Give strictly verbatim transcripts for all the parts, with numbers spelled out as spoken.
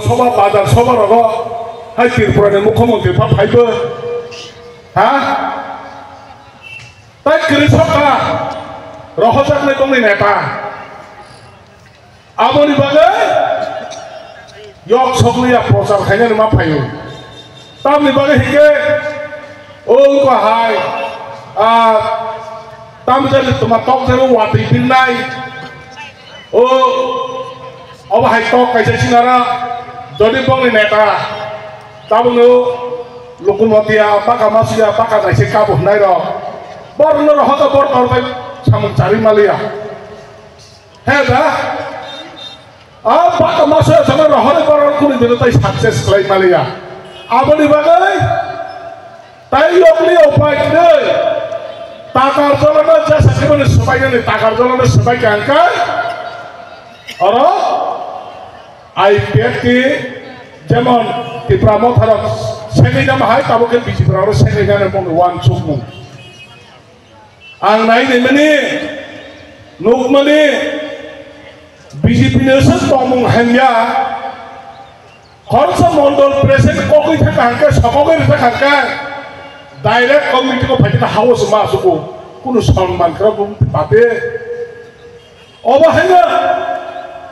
Soba, bazar soba rogo hai Tripura ni mukhyamantri pha phaibo. Ha? Tai kwrwi sokha rohojaknai tongni neta. Aboni bagwi yok sokliya prochar khainani ma phaio. Tamni bagwi hike o wngkha hai, ah, tamjani tuma tokjani watwi binnai. O, obo hai tok kaisa sinara jodi bongni neta. Tabukno Lukumotia, baka masiya, baka naise kabo hwnai rok. Borno rohoka bor korbai samung chari maliya. He da? A baka masiya sana rohore borok kuni dino tai success khlai maliya. Aboni bagwi tai yokli upai kwrwi. Takar jolano jasa kibani swbainani takar jolano swbai kangkai. Oro I P F T jemon Tipra Motharok segwi jama hai tabuk khe B J P rok segwi jana mung wansukmung. Ang nai ni mani nukmani B J P ni se tongmung hamya. Khoroksa mondol president kokwi thaka hangkhe sokogwi rwjak hangkhe direct committee ko phaikhe house ma asuko kunu sonman khe bung pate. Obo haino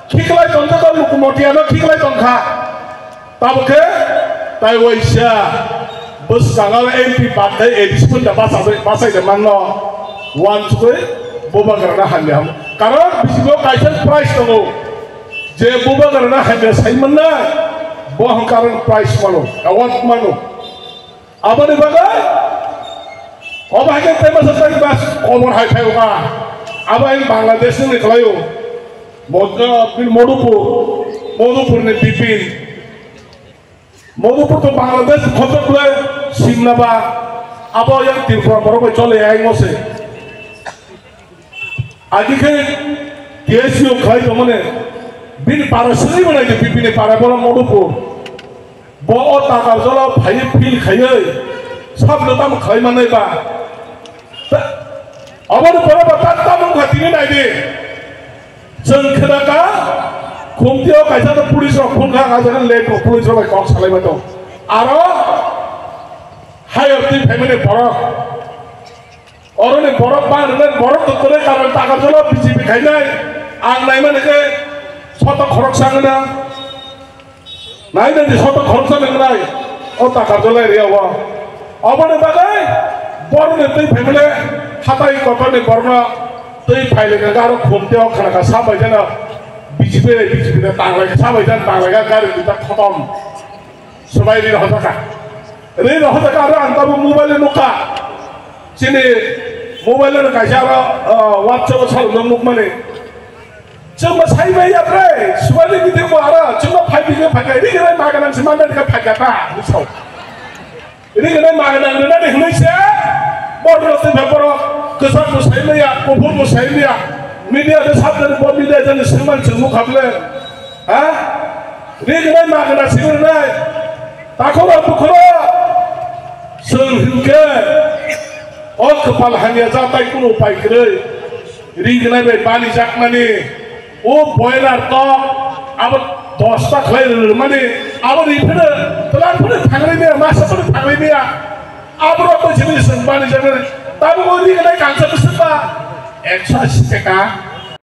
khiklai tongkha, Lukumotiano khiklai tongkha. Tabukhe tai waisa bwskango M P bathai A D C phunda bachai, bachai de manno. Wansukwi bubagrana hamya ham. Karon bisigo kaisa prize tongo. Je bubagrana hamya sai manna, bo hwn karon prize mano, award mano. Aboni bagwi obo hai khe tei masa tei bas komor hai phai wngkha. Abo ang Bangladesh ni khlaio. Mod-, ah, Modupur, Modupur ni Bipin. Modupur to Bangladesh khojak le simna ba. Abo yang Tripura borok bai chole ai mose. Agi khe T S U khlai tongmani bini para sri manai de bipini para bola Modupur. Bo o takar jolo phai phil khaiwi sabno tamo khlai manai ba. Ta-, aboni pore ba ta tamo kha tini nai di. Chwng khna ka khumtio kaisa to police rok phun kha, kaisa le police rok bai kok salai ba tong. Aro hayar twi phaimani borok. Oroni borok bang rwnai borok kwrwi karon takar jolo B J P khainai ang naimani khe soto khoroksa wngna. Nainani soto khoroksa wngnai o takar jolo area o. Oboni bagwi borokni twi phaimale hatai kotorni borokno twi phaile khe aro khumteo khna kha sabai jana B J P, B J P ni tanglai kha sabai jana tanglai kha gari duita khotom. Swbai ri rohorjak kha. Ri rohorjak kha, aro ang tabuk mobile o nukha. Chini mobile o kaisa aro, ah, WhatsApp o salno nukmani. Chwngbo sai maya bre, swbai ri bidi bo aro, chwngbo phai bidi phai kha, ri gwnai ma gwnang se manna kha phai kha ta, bwsao. Ri gwnai ma gwnang rwnani hwnwi se, borok twi pha borok, kwchak bo sai maya, kuphur bo sai maya, media de sabjani bo media jani swngmani chwng nukha ble. Ha? Ri gwnai ma gwnang simi rwnai. Takhoro bukhoro. Chwng hinkhe o kwpal hamya jatai kunu upai kwrwi. Ri gwnai bai bani jakmani. O boiler tok abo dosta khlai rwmani. Abo ri phano tlang phano thangri maya, masa phano thangri maya. Aborok bai simi chwng bani jakmani. Tabuk o ri gwnai kansa bwswk ba ekso asi taka.